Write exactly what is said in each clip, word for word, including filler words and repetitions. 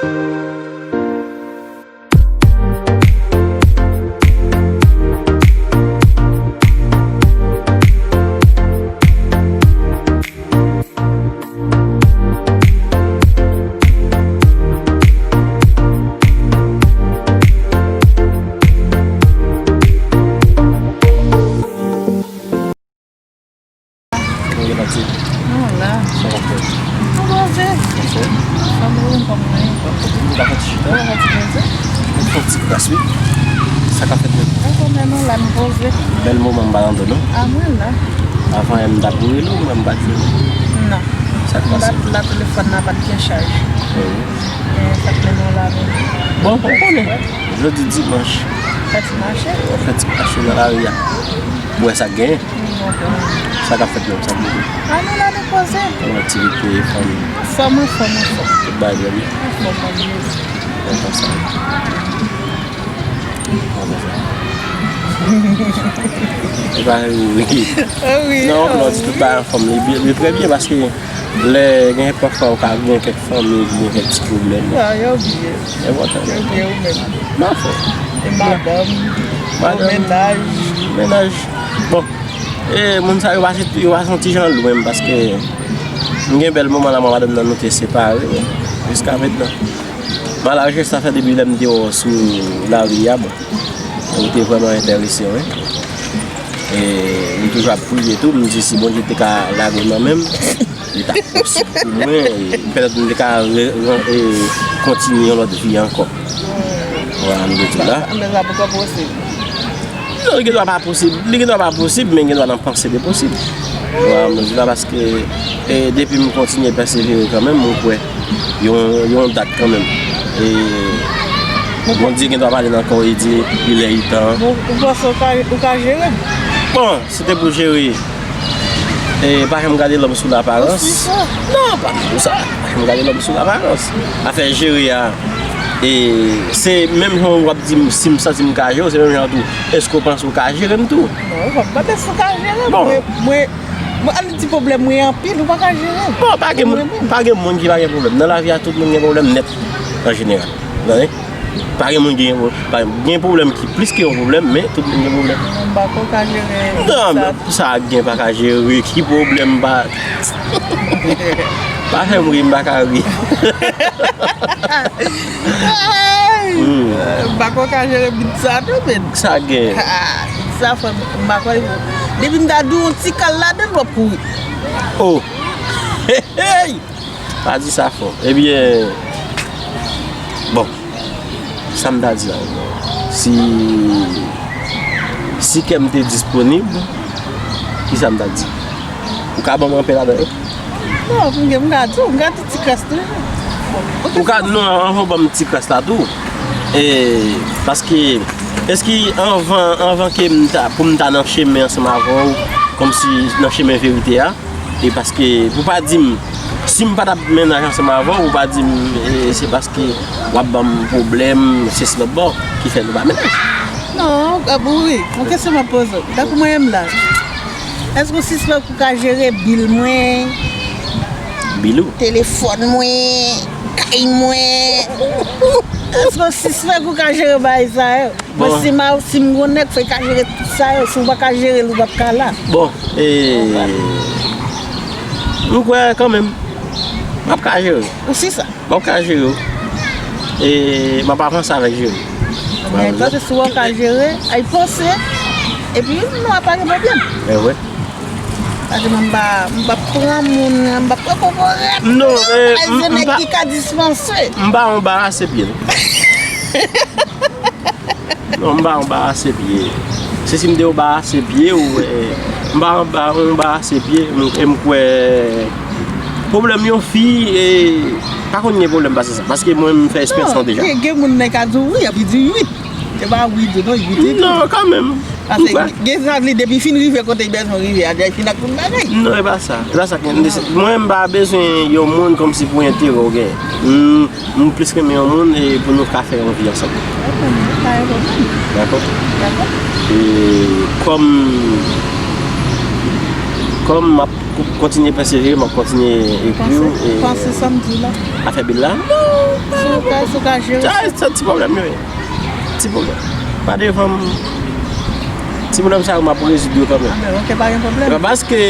Mwen gen pati. Non, la. Sa w ap fè? Mwen poze. Anfòm? Anfòm, wi, anfòm, wi. Ou pa fè ti chita? Ou pa fè ti poze? Ou fè ti kras, wi. Sa k ap fèt menm? Dakò, men non, la, m poze. Bèl moman m pa tande w, non? A, mwen la. Avan yè m t ap rele w, men m pa t jwenn ou. Non. Sa k pase? M pa t la, telefòn nan pa t gen chaj. Wi. Men sa k mennen w la menm. Bon, ou konnen. Jodi dimanch. Fè ti mache. Fè ti mache nan lari a. Pou wè sa k genyen. Sa k ap fèt menm, sa k genyen. Ann al la depoze. Kòman aktivite, fanmi? Anfòm, anfòm, anfòm. Tout bagay byen, wi. Anfòm, anfòm, Jezi. Kontan sa. Kontan sa. E pa ri, wi. Wi. Non, lè w di tout bagay anfòm, li byen, li trè byen, paske lè gen pafwa ou ka gen kèk fanmi ki gen kèk ti pwoblèm. A, yo byen. Enpòtan. Yo byen, ou menm? M anfòm. E madanm? Madanm. Mennaj? Mennaj. Bon, e moun sa yo pa se, yo pa se yon ti jan lou menm, paske m gen bèl moman la, mwen madanm nan nou te separe, men jiska mentnan. Malajè sa fè depi lè m te wè w sou lari a, bon, ou te vrèman enterese, wi. E m toujou ap priye tou, m di si Bondye te ka lage w nan men m, li t ap posib pou mwen, e petèt m te ka re-, re-, e kontinye yon lòt vi ankò. Vwala, m te di w la. Men sa poko posib. Non, li gendwa pa posib. Li gendwa pa posib, men gendwa nan panse de posib. Vwala, m di w la paske, e, depi m kontinye pèsevere kanmenm, mwen kwè yon, yon dat kanmenm. E Bondye gendwa pale nan kò w e di, il est temps. Bon, ou panse ou ka, ou ka jere? Bon, si te pou jere, e, pa janm gade lòm sou laparans. Non, pa pou sa. Pa janm gade lòm sou laparans. Afè jere a, e, se menm jan w ap di m, si m santi m ka jere w, se menm jan tou. Èske w panse w ka jere m tou? Non, w ap mande si w ka jere m. Bon. Mwen, mwen, mwen, ann di pwoblèm mwen anpil, ou pa ka jere m. Bon, pa gen moun, pa gen moun ki pa gen pwoblèm. Nan lavi a, tout moun gen pwoblèm nèt, an jeneral. Tande? Pa gen moun ki gen pwoblèm. Pa gen pwoblèm ki plis ke yon pwoblèm, men tout moun gen pwoblèm. M pa ko ka jere sa. Non, men sa gen pa ka jere, ki pwoblèm pa. Pa fè m ri, m pa ka ri. Ay! Hmm. M pa ko ka jere bit sa tou, men. Sa gen. Ah, bit sa fò, m pa kwè. Depi m ta di w yon ti kal ladan l, w ap kouri. Oh! Hey, hey! Pa di sa fò. Ebyen, bon, sa m ta di la ankò? Si, si kè m te disponib, ki sa m ta di? Ou ka ban m anpè ladan, wi? Non, m gen, m ka di w, m ka di ti kras toujou. Ou ka, non, anvan w ban m ti kras la tou. E, paske, èske anvan, anvan ke m ta, pou m ta nan chemen ansanm avè w, kòmsi nan chemen verite a, E paske, pou pa di m, si m pa t ap mennaj ansanm avè w, pou pa di m, e, se paske w ap ban m pwoblèm, sesi lòtbò, ki fè nou pa mennaj. Non, Gabouri, yon kesyon m ap poze w. Tankou mwen menm la, èske w sispèk ou ka jere bil mwen? Bil ou? Telefòn mwen, kay mwen. Èske w sispèk ou ka jere bagay sa yo? Mwen, bon, si m a, si m gon nèg, fò l ka jere tout sa yo. Si w pa ka jere l, ou p ap ka la. Bon, e, m kwè kanmenm, m ap ka jere w. Ou si sa? M ap ka jere w. E, m ap avanse avèk jere. Mwen panse si w ka jere, ay panse. Epi, nou ap pa gen pwoblèm. E vre. Paske mwen m pa, m p ap pran moun, m p ap pran kokorat. Non, e, m, m pa, nèg ki ka dispanse. M pa anbarase pye l. Non, m pa anbarase pye. Se si m te anbarase pye w, e, m pa anba, anbarase pye, m, e m kwè pwoblèm yon fi, e, pa konn gen pwoblèm pase sa. Paske mwen, m fè eksperyans lan deja. Non, gen, gen moun nan ka di w wi, epi di wi. Se pa wi tou non, wi tou. Non, kanmenm. Paske gen sa li depi fin rive kote l bezwen rive a, li fin ak tout bagay. Non, e pa sa. E pa sa. Mwen, m pa bezwen yon moun kòmsi pou enterè w gen. M, m plis renmen yon moun e pou nou ka fè yon vi ansanm. Dakò. Dakò. E kòm, kòm m ap kontinye pèsevere, m ap kontinye ekri w. Panse, e panse sa m di la. Afè bil la? Non. Si w ka, si w ka jere sa. Sa, se ti pwoblèm yo ye. Ti pwoblèm. Pa devan m. Ti pwoblèm sa yo, m ap rezoud yo kanmenm. Ah, ben, ok, pa gen pwoblèm. Paske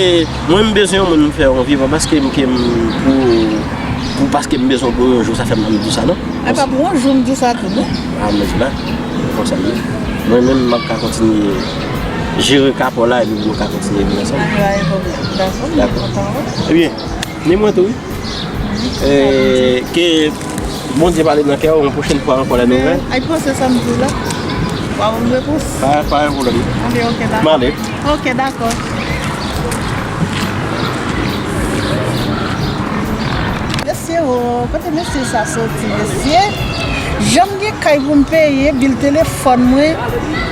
mwen, m bezwen yon moun m fè yon vivan, paske m ke m pou, pou, paske m bezwen pou yon jou, sa fè m ap di w sa, non. E pa pou yon jou m di w sa tou, non. Ah, m di la. Konsa m ye. Mwen menm, m ap ka kontinye jere ka pa w la, epi nou ka kontinye viv ansanm. Ah, pa gen pwoblèm. Dakò, m kontan, wi. Ebyen, ni mwen tou, wi. Eh, ke Bondye pale nan kè w yon pwochèn fwa ankò lè nou wè. Ay, panse sa m di w la. W a ban m repons. Pa, pa gen pwoblèm. Ok, ok, dakò. M ale. Ok, dakò. Mesye, o, kote mesye sa soti, mesye? Jan m gen kay pou m peye, bil telefòn mwen,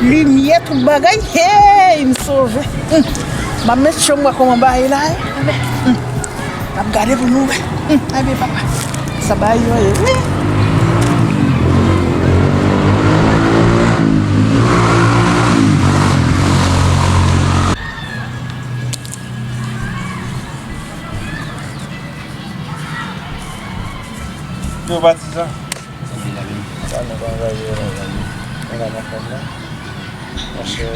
limyè, tout bagay. Hey, m sove. Hum. M ap met cho m wè kòman bagay la ye. Hum. N ap gade pou nou wè. Hum, ebyen papa. Sa bagay yo ye, wi. Yo patizan. Sa nou pa angaje yo la. Mwen la nan fòm nan. Monchè,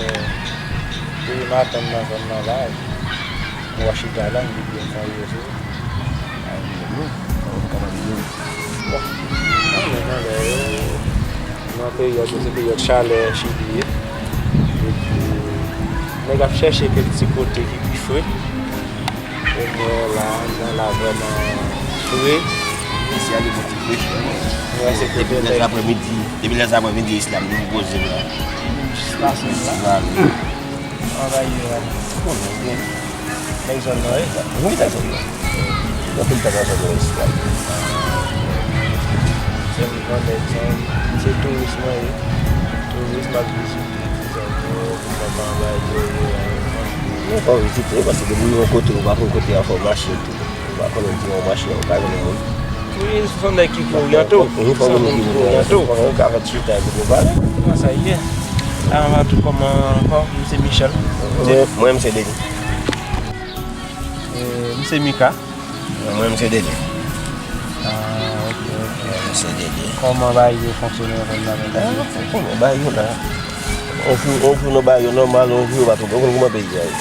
depi maten m nan zòn nan la, m wè chita la, m di byen sa ye tou. Ay, nou, nou, nou, nou, nou. Bon, nan men nan lè yo, nan peryòd yo, se peryòd chalè Chili ye. Epi, nèg ap chèche kèk ti kote ki pi fre. E mwen la, anndan la vrèman fre. Isi a gen yon ti frechè, wi. Depi lè aprèmidi, depi lè aprèmidi, isi la, m toujou poze m la. Jis pase m la. Travay yo la. Konnen byen. Nèg zòn nan, wi. Wi, nèg zòn nan. Gen anpil tan nan zòn nan isi la. Se m nan nèg zòn, se touris mwen ye. Touris m ap vizite. Mwen pa vizite, paske depi w yon kote, ou pa konn kote a, fò w mache tou. Ou pa konnen ki yon mache, ou pa konnen moun. Wi, se yon nèg ki pou oryante w. Wi, fò moun ki pou oryante w. Ou ka fè ti chita epi nou pale. Kòman sa ye? Avan tou, kòman ankò? M se Michel. Mwen, mwen, m se Denis. E, m se Mika. Mwen, mwen, m se Dede. Ah, ok, ok. Mwen, se Dede. Kòman bagay yo fonksyone nan zòn nan menm? Ah, kòman bagay yo la? On jou, on jou nan bagay yo nòmal, on jou yo pa twò bon. Ou konn kòman peyi a ye.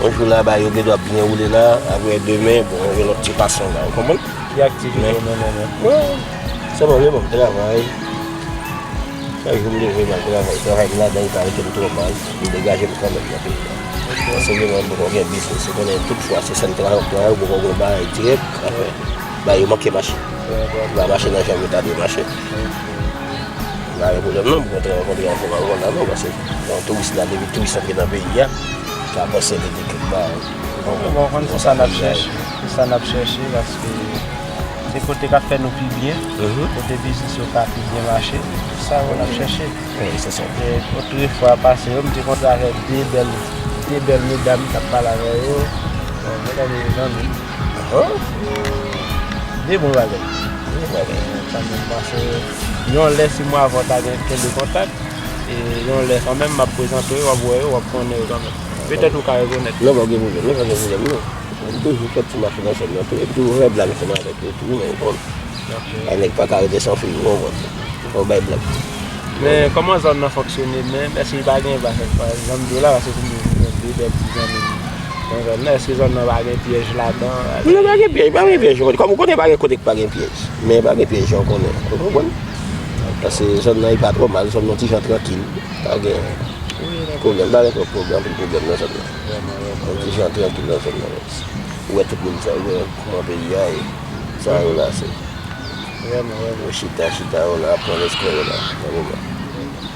On jou la, bagay yo gen dwa byen woule la, apre demen, bon, gen lòt ti fason la, ou konprann? Ki aktivite w mennen menm? Mwen, sèlman, men bon, travay. Chak jou m leve, m al travay. Travay m ladan l pa rete m twò mal. M degaje m kanmenm nan peyi a. Paske vreman m poko gen biznis. Ou konnen tout fwa se sèl travay w ap travay, ou poko gen yon bagay dirèk. Apre, bagay yo manke mache. Bagay mache nan jan yo ta dwe mache. Pa gen pwoblèm non, m kontre, rankontre avè w la non, paske yon touris la, depi touris antre nan peyi a, ka panse li gen kèk bagay. Bon, ou konn se sa n ap chèche. Se sa n ap chèche, paske se kote k ap fè nou pi byen, kote biznis yo ka pi byen mache. Se sa yo n ap chèche. Wi, se sa. E, otrefwa pase yo, m te kontre avèk de bèl, de bèl medam k ap pale avè yo. Bon, medam yo zanmi m. De bon bagay. De bon bagay. Sa m panse, yon lè si mwen avè w ta gen kenbe kontak, e yon lè kanmenm m ap prezante w, w ap wè yo, w ap konnen yo kanmenm. Petèt ou ka rekonèt. Non, pa gen pwoblèm, non, pa gen pwoblèm, non. M toujou fè ti mache nan zòn nan tou, epi toujou fè blag ansanm avèk yo tou, men bon. Ay nèg pa ka rete san fil, ou konprann. Fò w bay blag. Men kòman zòn nan fonksyone menm? Èske pa gen, pa, pa, jan m di w la, paske se m gen de bèl ti zanmi m nan zòn nan, èske zòn nan pa gen pyèj ladan? Non, pa gen pyèj, pa gen pyèj. Kòm ou konnen pa gen kote k pa gen pyèj. Men pa gen pyèj jan w konnen. Ou konprann? Paske zòn nan li pa twò mal, zòn nan ti jan trankil. Pa gen pwoblèm, pa gen twòp pwoblèm, anpil pwoblèm nan zòn nan. Yon ti jan trankil nan zòn nan. Ou wè tout moun sa, ou wè kòman peyi a ye. Sa yo la se. Vrèman, vrèman. Yo chita, chita yo la, ap pran leskò yo la, nan moman.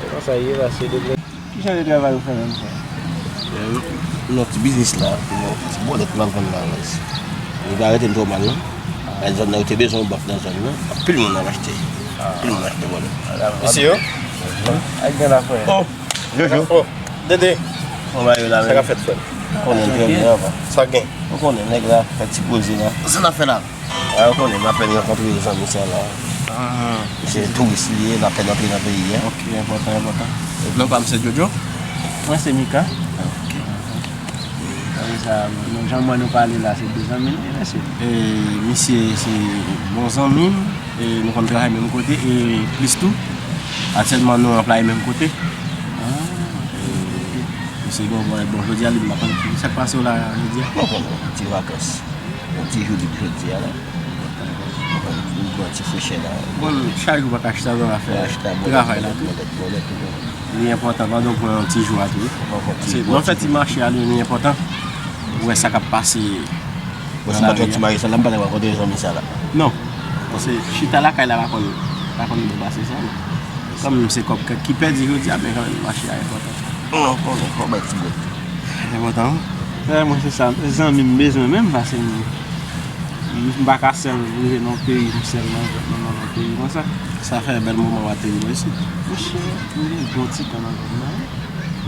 Kòman sa ye la, se de Ki jan de travay ou fè menm, frè? Yon ti biznis la, yon ti bòlèt m ap vann la, guys. Li pa rete m twò mal, non. Nan zòn nan, yo te bezwen yon bank nan zòn nan. Anpil moun ap achte. Anpil moun achte bòlèt. Mesye yo? Ak gen la, frè. Oh! Jojo. Oh, Dede. Kòman yo la menm? Sa k ap fèt, frè? Konnen trè byen, apa. Sa gen? Ou konnen, nèg la fè ti poze la. Sa n ap fè la? A, ou konnen, m apèn rankontre zanmi sa la. Se touris li ye, l apèn antre nan peyi a. Ok, enpòtan, enpòtan. Non pa m se Jojo. Mwen se Mika. Ok. Sa vle sa, nou, jan mwen nou pale la, se de zanmi nou ye, mesye. E, misye se bon zanmi m. E nou konn travay menm kote, e plis tou, aktyèlman nou anplwaye menm kote. E misye gen yon bon, bon, jodi a, li m pa konn ki sa k pase w la jodi a. Mwen konn yon ti vakans, yon ti jou lib jodi a la. Mwen konn yon ti frechè la. Bon, chak jou pa ka chita nan afè travay la tou. Li enpòtan, pandan w pran yon ti jou a tou. Paske lè w fè ti mache a, li, li enpòtan. Ou wè sa k ap pase. Bon, si m pa t fè ti mache sa la, m pa t ap rankontre zanmi sa la. Non. Paske chita lakay la pa konn, pa konn byen pase sa, non. Kanmenm se kòb ki pèdi jodi a, men kanmenm mache a enpòtan. Non, konnen, fò bay ti bout. Enpòtan, wi. Frè mwen, se sa, zanmi m bezwen menm, paske m, m pa ka sèl rive nan peyi, m sèl nan, nan, nan, nan peyi konsa. Sa fè bèl moman w ateri bò isit. Monchè, m gen bon ti tan nan zòn nan, wi.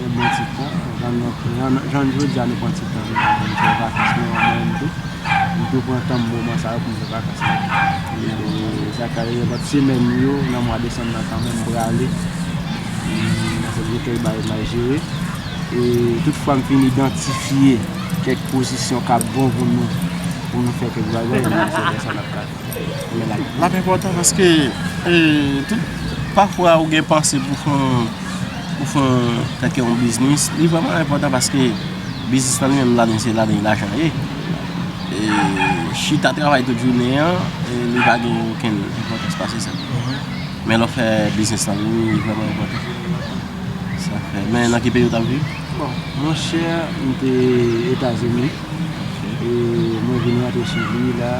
Yon bon ti tan. Jan nou, jan, jan jodi a nou pran ti tan, nou vin fè vakans nou an mwen menm tou. M tou pran tan m moman sa yo pou m fè vakans mwen. E sa ka rive lòt semèn yo, nan mwa desanm nan kanmenm, m prale. Paske m gen kèk bagay m al jere. E tout fwa m fin idantifye kèk pozisyon k ap bon pou nou, pou nou fè kèk bagay, se lè sa n ap ka Men l ap, l ap enpòtan paske, e, tout, pafwa ou gen panse pou fè yon, pou fè yon, kèk yon biznis, li vrèman enpòtan paske biznis lan li menm ladan se ladan lajan ye. E, chita travay tout jounen an, e, li pa gen okenn enpòtans pase sa. Men lè w fè biznis lan, li, li vrèman enpòtan. Sa fè. Men nan ki peyi w t ap viv? Bon, monchè, m te Etazini. E mwen vin rantre Chili la.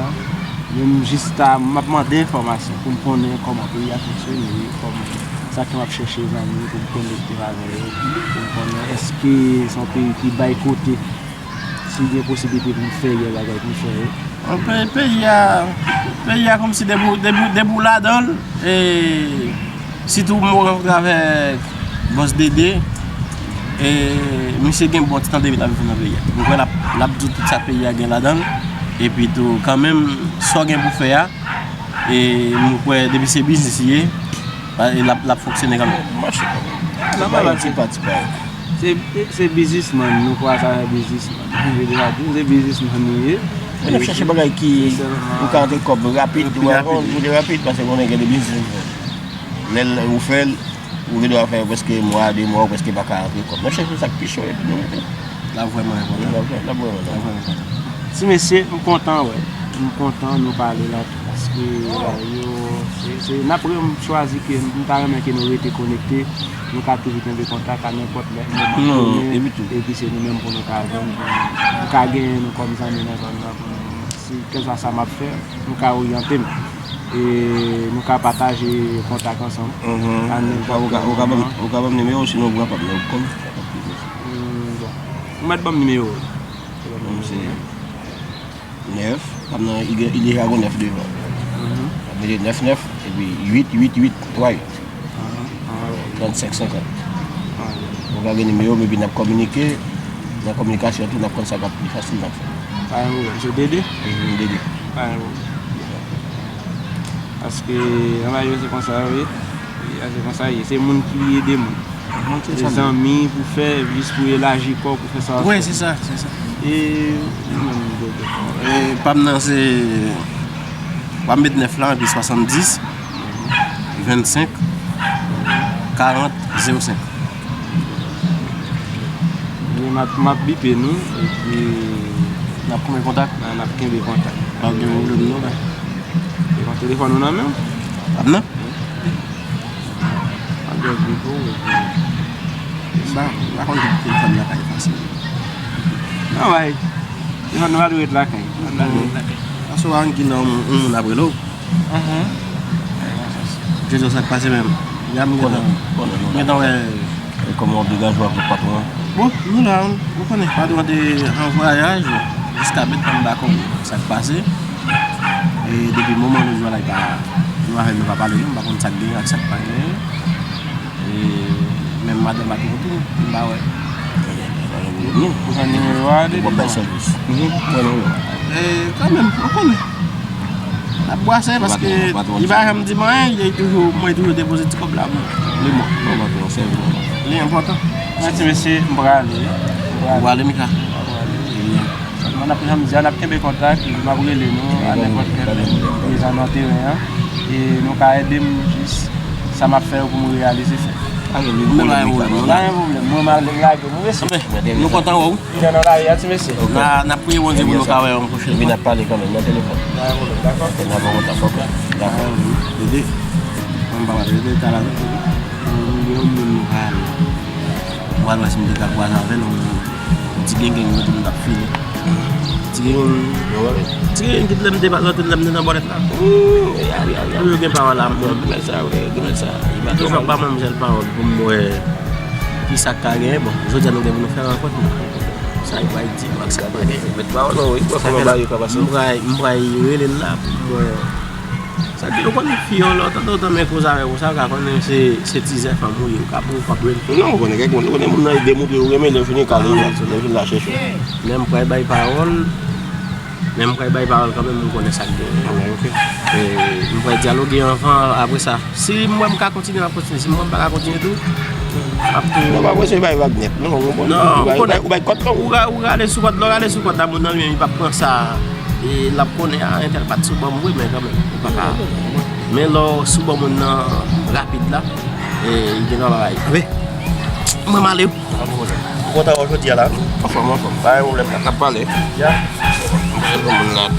Men m jis ta, m ap mande enfòmasyon pou m konnen kòman peyi a fonksyone, kòman, sa k fè m ap chèche zanmi pou m konekte avè yo, pou m konnen èske se yon peyi ki bay kote, si gen posiblite pou m fè yon bagay pou m fè yo. Bon, pe-, peyi a, peyi a kòmsi depi, depi, depi w ladan l, e, sitou mwen rankontre avèk bòs Dede, e, misye gen bon ti tan depi l ap viv nan peyi a. Mwen kwè l ap, l ap di w tout sa peyi a gen ladan l, epi tou, kanmenm, sa w gen pou fè a, e, mwen kwè depi se biznis li ye, e, l ap, l ap fonksyone kanmenm. Mache kanmenm. Nan bagay ti pa ti pa. Se, se biznismann, nou kwè sa se biznismann. Vle di, se biznismann nou ye. Men n ap chèche bagay ki, ou ka antre kòb rapid, ou ka vin rapid, paske konnen gen de biznis ou fè. Lè l, ou fè l, ou gen dwa fè prèske mwa, de mwa, ou prèske pa ka antre kòb. N ap chèche sa k pi cho, epi nou mete. L ap vrèman enpòtan. L ap vrè-, l ap vrèman enpòtan. L ap vrèman enpòtan. Ti mesye, m kontan, wè. M kontan nou pale la, paske, yo, se, se, n ap vrèman chwazi ke, m ta renmen ke nou rete konekte, nou ka toujou kenbe kontak a nenpòt lè, moman konnen, epi se nou menm pou nou ka jwenn, pou nou ka genyen nou kòm zanmi nan zòn nan, pou nou, si kèlkeswa sa m ap fè, nou ka oryante m. E nou ka pataje kontak ansanm. A nenpòt moman. Ou ka, ou ka ban m, ou ka ban m nimewo w, sinon ou kapab, men ou konn. Hmm, bon. Ou mèt ban m nimewo w. Ou ban m nimewo w. Nèf, pa m nan, li gen, li deja gon nèf devan. Mete nèf nèf, epi uit uit uit twa uit. Trannsenk senkant. Ou ka gen nimewo m, epi n ap kominike. Nan kominikasyon tou, n ap konn sa k ap pi fasil n ap fè. Pa gen pwoblèm. Se Dede? Mhm, Dede. Pa gen pwoblèm. Paske anba yo se konsa yo ye. E, se konsa yo ye. Se moun ki ede moun. Se zanmi pou fè, jis pou elaji kò w, pou fè sa w ap fè. Wi, se sa, se sa. E ou menm, Dodo? E, pa m nan se, w ap met nèf la, epi swasanndis, vennsenk, karant, zewo senk. Epi m ap, m ap bipe nou, epi n ap kenbe kontak. N ap kenbe kontak. Pa gen pwoblèm non, men. E pa telefòn ou nan men w? Ap nan? Ap gen bipe w, epi m pa, m pa konn ki telefòn lakay fasil. Nan bay. Telefòn nan pa dwe ret lakay. Telefòn nan dwe ret lakay. Paske w pa konn ki nan yon moun ap rele w. Jodi a sa k pase menm? Ya m gentan, gentan wè. E kòman w ap degaje w avèk patwon an? Bon, nou la, ou konnen, patwon an te an vwayaj, jiska mentnan m pa konn sa k pase. E depi moman nou jwenn la, li pa, nou avè l, nou pa pale, nou pa konn sa k genyen ak sa k pa genyen. E menm madanm pa t montre, m pa wè. Ou jwenn nimewo a depi? W ap bay sèvis. Mhm. Mwen, non. E, kanmenm, ou konnen. N ap bwase paske li pa janm di m anyen, li toujou, mwen toujou depoze ti kòb la pou li mwen. Li enpòtan. Mèsi mesye, m prale. M prale. Ou prale, Mika? M prale. Sèlman n ap, jan m di a, n ap kenbe kontak, epi m ap rele nou a nenpòt kèl lè. Prezan nan teren an. E nou ka ede m jis sa m ap fè yo pou m reyalize fè. Pa gen pwoblèm, pa gen pwoblèm. Mwen, m ale, m lage, nou mesye. Nou kontan wè w. Jan nan lari a, ti mesye. N a, n a priye Bondye pou nou ka wè yon pwochen fwa. Epi n ap pale kanmenm nan telefòn. Pa gen pwoblèm, dakò? N ap kontan, kontan. Dakò. Dede, mwen pa wè Dede ta la tou. Yon moun nou ka ale. Mwen wè si m te ka kwaze avè l, yon ti gengeng mwen te vin ap file. Ti gengeng, ti gengeng, tout lè m te pa, lòt lè m te nan bòlèt la. Ooh, ya, ya, ya, yo gen pawòl la, mwen, grimèl sa, wi, grimèl sa. Li pa toujou ap ba mwen sèl pawòl pou m wè ki sa k ka genyen. Bon, jodi a nou gen pou nou fè rankont, mwen. Sa li pral di, mwen, sa pa genyen. Mèt pawòl, non, wi, mwen, kòman bagay yo ka pase. M pral, m pral rele l la pou m wè. Sa di, ou konn fi yo, lè w tande w tanmen koze avè w, sa w ka konnen se, se tizè fanm ou ye, ou ka pran ou p ap rele. Non, ou konnen kèk moun, ou konnen moun nan, li demontre ou renmen, lè fini, kale, lè fini, la chèche. Men m pral bay pawòl, men m pral bay pawòl kanmenm, m konnen sa k genyen. Ah, ok. E, m pral dyaloge anvan, apre sa. Si m wè m ka kontinye, m ap kontinye. Si m wè m pa ka kontinye tou, m ap tou. Non, pa prese bay vag nèt, non, ou konprann? Non, ou bay, ou bay, ou bay kòd, non? Ou ra-, ou rale sou kòd, lè w rale sou kòd la, moun nan li menm, li p ap pran sa. E l ap konnen, a, entèl pa t sou bò m vre, men kanmenm, ou pa ka. Men lè w sou bò moun nan rapid la, e, li gen dwa pa bay. Anben, mwen m ale. Ou kontan wè w jodi a la? Anfòm, anfòm. Pa gen pwoblèm, n ap pale. Ya. M pral pran moun la.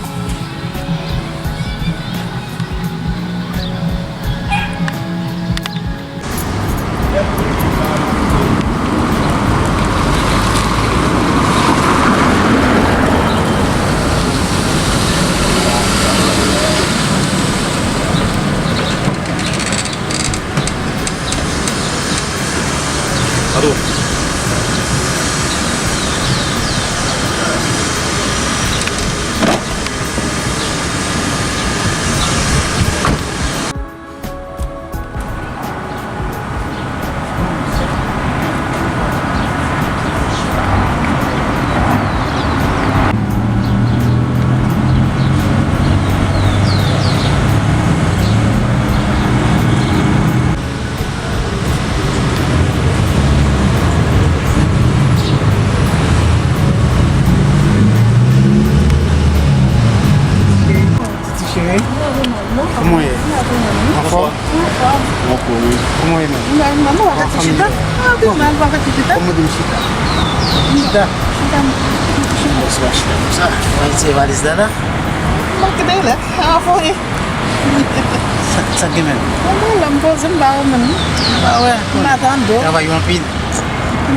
Alo. Titi cheri, kòman w ye? Anfòm? Anfòm, wi. Kòman w ye menm? Anfòm, wi. Kòman w di m chita? Chita. Chita. Bon, se pa chita konsa. Mwen retire valiz la la. Mwen kite l la. Anfòm, wi. Sa, sa gen menm? Mwen la, m poze, m pa wè menm. M pa wè. M pa tande w. Travay yo anpil.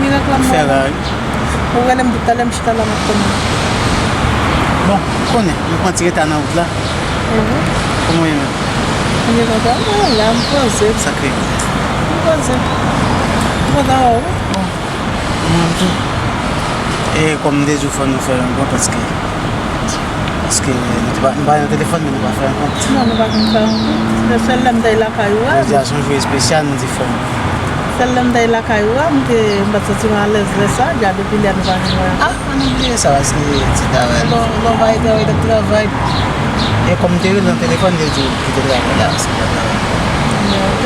Mirak la, m fè la, wi. Ou rele m tout talè, m chita la, m ap tann ou. Bon, ou konnen, m pran ti reta nan wout la. Mhm. Kòman w ye menm? M byen kontan, m la, m poze. Sa k rive? M poze. M kontan wè w. Bon, mwen menm tou. E kòm m te di w, fò nou fè rankont paske, paske nou te pa, nou pa nan telefòn, men nou pa fè rankont. Non, nou pa konn fè rankont. Se sèl lè m t al lakay ou a. Jodi a se yon jou espesyal, nou di fò. Sèl lè m t al lakay ou a, m te, m pa t santi m alèz lè sa, gade depi lè a nou pa vin wè ankò. Ah, ann bliye sa, paske ti travay, lè w, lè w pa travay, t ap travay. E kòm m te rele nan telefòn, m te di w kite travay la, paske m pa travay ankò. Men, ok.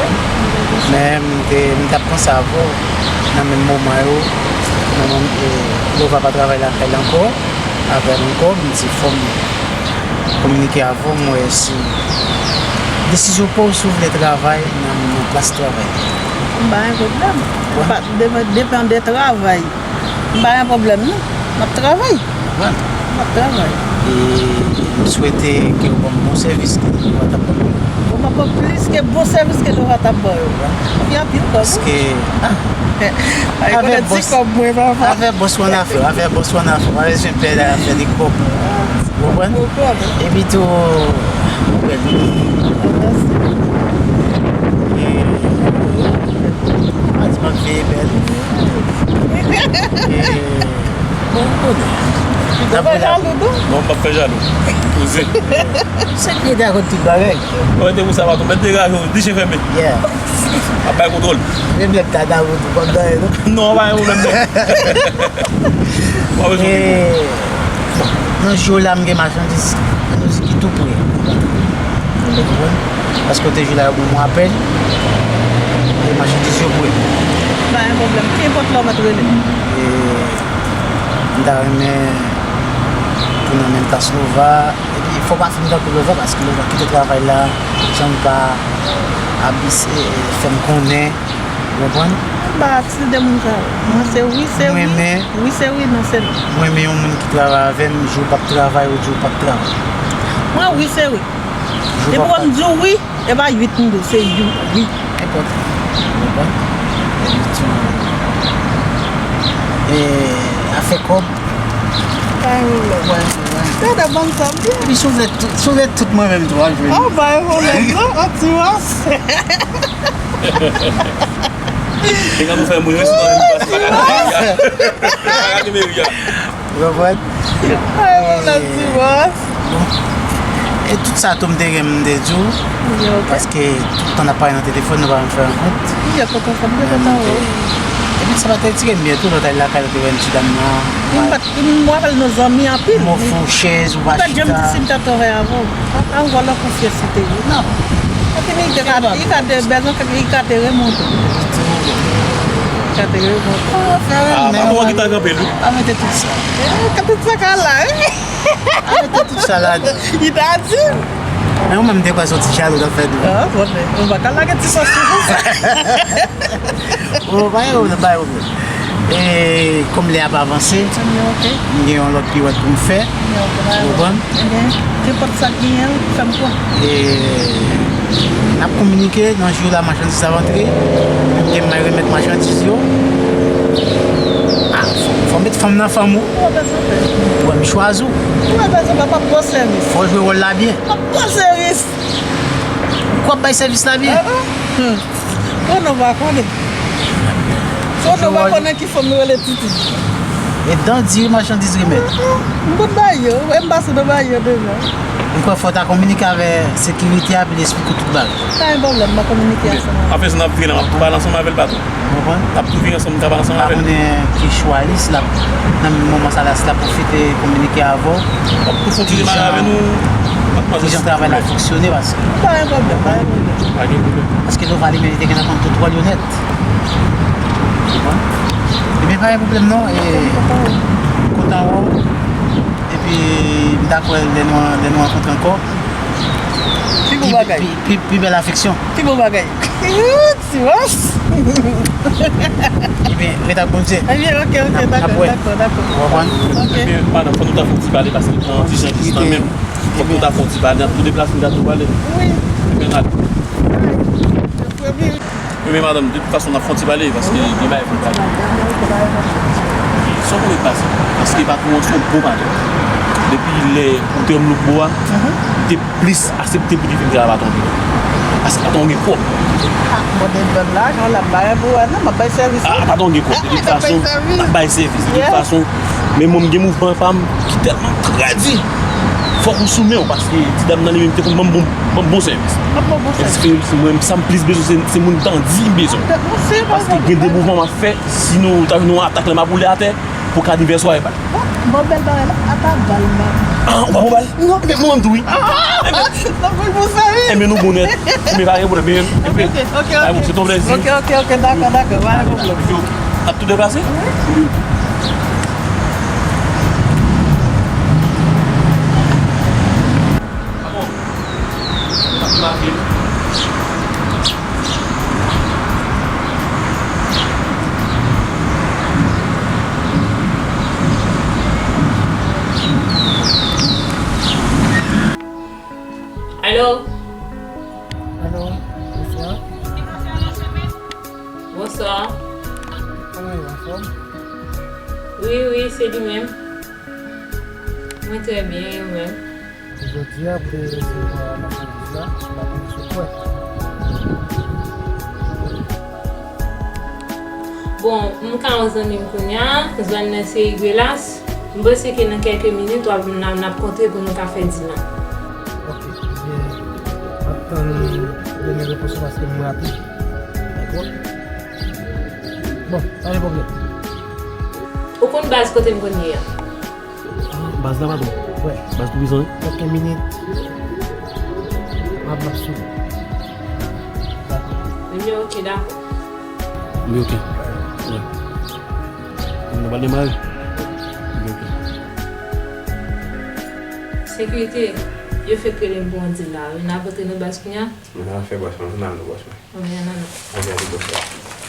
Men m te, m t ap panse avè w nan menm moman yo, nan moman, e, Lova pa travay lakay la ankò, avè m ankò, m di fò m kominike avè w, m wè si desizyon pa w, si w vle travay nan, nan plas travay. M pa gen pwoblèm. Wè. Pa, depan, depan de travay. M pa gen pwoblèm, non. M ap travay. Konprann? M ap travay. E m swete ke w ban m bon sèvis ke Lova t ap ban m. Bon, m ap ban w plis ke bon sèvis ke Lova t ap ban yo. Konprann? Pi anpil kòb. Paske, ah, avè bòs, avè bòs ou ann afè, avè bòs ou ann afè, pa bezwen pè afè de kòb. Ou konprann? Ou konprann. Epi tou, ou bèl wi. Mèsi. E, pa di m ap veye bèl. E, bon, ou konnen. Ou pa jalou tou? Non, m p ap fè jalou. Poze. Se k rete ak tout bagay. Mwen te pou sa pa tou. Mèt degaje w, di je fèmen. Yeah. Ap bay kontwòl. Gen blèd ta dabou tou, pa gen anyen non. Non, pa gen pwoblèm non. Pa bezwen okipe. E, bon, nan jou la, m gen machandiz, nou di ki tou pre. Ou konprann? Paske w te jwe la, yo ban mwen apèl. E machandiz yo pre. Pa gen pwoblèm. Kenpòt lè w mèt rele m. E m ta renmen tounen nan menm plas Lova. Epi, Fò w pa fè m tankou Lova, paske Lova kite travay la, janm pa abise, fè m konnen, ou konprann? M pa atis de moun sa yo. Mwen se wi, se wi. Mwen renmen, wi, se wi, non, se non. Mwen renmen yon moun ki travay avè m, jou w p ap travay, ou di w p ap travay. Mwen wi, se wi. Depi w di w wi, e pa uit m di w, se wi, wi. Enpòtan. Ou konprann? Epi tou, e, afè kòb. Pa yon lòt. Wè, wè. Gade bann sa m gen. Epi si w vle tout, si w vle tout mwen menm tou, w ap jwenn. Oh, ba yon lòt, non, an ti mas. Te ka pou fè moun restou nan yon plas pa ka fè ya. Pa ka fè ya. Ou konprann? Ay, mwen nan ti bòs. Bon. E tout sa tou m te gen m te di w, paske tout tan n ap pale nan telefòn, nou pa janm fè rankont. Wi, e potan sa m te kontan wè w. Epi sa pa t retire m byen tou, lè w t al lakay ou te wè m ti dam nan. M pa t, m rapèl nou zanmi anpil. M ofri w chèz, ou pa chita. M pa t janm di si m t ap travay avè w. An, an vòlò konfyans li te ye. Non. Epi li te ka, li ka te, bezwen ke li ka te renmen w tou. Li ka te renmen w tou. Ah, pa konn ki ta kanpe l wi. Pa mete tout sa. Eh, ka tout sa ka la, wi. Pa mete tout sa ladan. Li ta di. Men ou menm te kwè se yon ti jalou t ap fèt wi. Ah, bon, men ou pa ka lage ti sòs sou sa. Bon, pa gen pwoblèm, pa gen pwoblèm. E kòm lè ap avanse, m gen yon lòt piwèt pou m fè. Ou konprann? Kenpòt sa k genyen, fè m kwè. E n ap kominike nan jou la machandiz ap antre. M gen m al remèt machandiz yo. Ah, fò, fò m met fanm nan fanm ou. Ou pa bezwen pè. Ou wè m chwazi w. Ou pa bezwen pè, m ap ba w sèvis. Fò w jwe wòl la byen. M ap ba w sèvis. Ou kwè w ap bay sèvis la byen? Konnen w pa konnen. Konnen w pa konnen ki fanm nou rele Titi. E dan di machandiz remèt. M konn bay yo, e m pase nan bay yo deja. M kwè fò w ta kominike avè sekirite a, pou l esplike w tout bagay. Pa gen pwoblèm, m a kominike ansanm avè l. Apre sa, n ap vire la, m ap tou pale ansanm avè l, patwon. Ou konprann? N ap tou vire ansanm, m ka pale ansanm avè l. M pa konnen ki chwa li, si l ap, nan moman sa la, si l ap pwofite kominike avè w. M ap tou fon ti demare avè nou, madmwazèl, silvouplè. Kijan travay la fonksyone, paske. Pa gen pwoblèm, pa gen pwoblèm. Pa gen pwoblèm. Paske Lova li menm, li te gentan konn tout wòl yo nèt. Ou konprann? Ebyen, pa gen pwoblèm non. E, kontan wè w. Epi, m ta kwè lè nou, lè nou rankontre ankò, pi, pi, pi, pi bèl afeksyon. Pi bon bagay. Ti mas. Ebyen, ret ak Bondye. Ebyen, ok, ok, dakò, dakò, dakò. Ou konprann? Ok. Ebyen, madanm, fò nou ta fè yon ti pale, paske pran ti jan jis nan menm. Fòk nou ta fè yon ti pale, n ap tou deplase, nou ta tou pale. Wi. Ebyen, n ale. Ebyen, madanm, de tout fason, n ap fè yon ti pale, paske gen bagay pou n pale. Sa w konnen k pase? Paske patwon an se yon bon patwon. Depi lè ou te wè m lòt bò a, te plis aksepte pou li vin travay patwon an. Paske patwon an gen kòb. Ah, mwen te ban l lajan, l ap bay pou wè, non, m ap bay sèvis. Ah, patwon an gen kòb. De tout fason, l ap bay sèvis. De tout fason, men mwen, m gen mouvman pa m ki tèlman trè di. Fòk ou sou men w, paske ti dam nan li menm te konn ban m bon, ban m bon sèvis. L ap ban w bon sèvis. Mwen, sa m plis bezwen, se, se moun tan di m bezwen. Paske gen de mouvman m ap fè, si nou ta jwenn yon atak la, m ap woule atè. Pou ka anivèsè w a, epa. Bon, bèl bagay la, ata bal, m pa. Ah, ou pa pran bal? Non. Ebyen, mwen menm tou, wi. Ah! Ebyen, non, pou sèvis. Ebyen, nou bon nèt. Ebyen, pa gen pwoblèm, ebyen, ebyen. Ok, ok, ok. Ay, bon, se ton plèzi. Ok, ok, ok, dakò, dakò, pa gen pwoblèm. N ap tou deplase? Wi. Ah bon? N ap deplase. Alo? Alo, bonswa. Bonswa. Kòman w ye, anfòm? Wi, wi, se li menm. Mwen trè byen, e ou menm? Jodi a, pou te resevwa machandiz la, m pa konnen si w kwè. Bon, m ka yon zanmi m kounye a, zòn nan se Iguelas. M panse ke nan kèlke minit, w ap, n ap, n ap kontre pou nou ka fè di nan. Ok, ebyen, m ap tann demen repons ou paske m raple. Dakò? Bon, pa gen pwoblèm. Ou konn baz kote m konn ye a? Ah, baz la, patwon? Wi. Baz tou pwisan, wi. Kèk minit. M ap, m ap sou. Dakò. Ebyen, ok, dakò. Ebyen, ok. Wi. Nou pral demare? Ebyen, ok. Sekirite, Yo fèk rele m pou yon deal la wi. N ap antre nan bas kounye a? Mwen nan afè bòs mwen, ann al non bòs mwen. Ann al non. Ann al bòs la.